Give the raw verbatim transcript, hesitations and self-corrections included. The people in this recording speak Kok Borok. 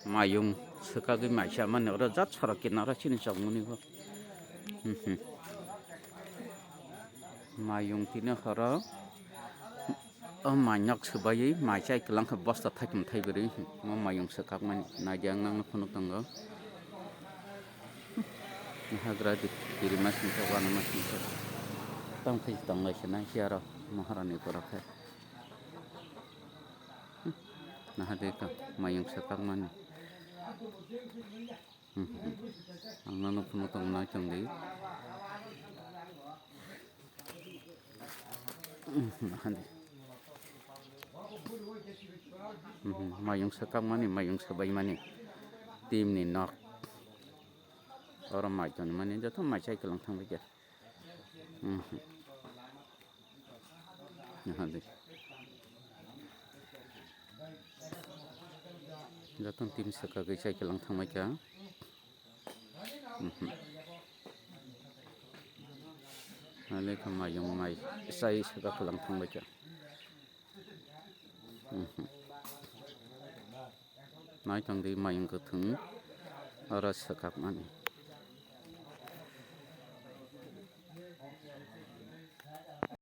Mayung swkagwi mai chamani oro jat sorok kinaro chini chongmani bo. Mhm. Mayung tini horo o mai nok swbaiwi mai chai kwlang khe bosta thaikum thaibrwi o mayung swkakmani naidi ang nangno phunuk tongo. Hagra di kirima singsa wanama singsa tamo khe tonglai se nai siaro maharani borok khe. Naha de ka mayung swkakmani. Ang nano phunuk tong nai tong di. Naha de. Mayung swkakmani, mayung swbaimani. Timni nok. Oro mai tongmani joto mai chai kwlang thangbai kha. Naha de. Joto tim swkagwi chai kwlang thangbai kha. Ani kha mayung mai sai swkak kwlang thangbai kha. Nai tong di mayung kwthwng oro swkakmani.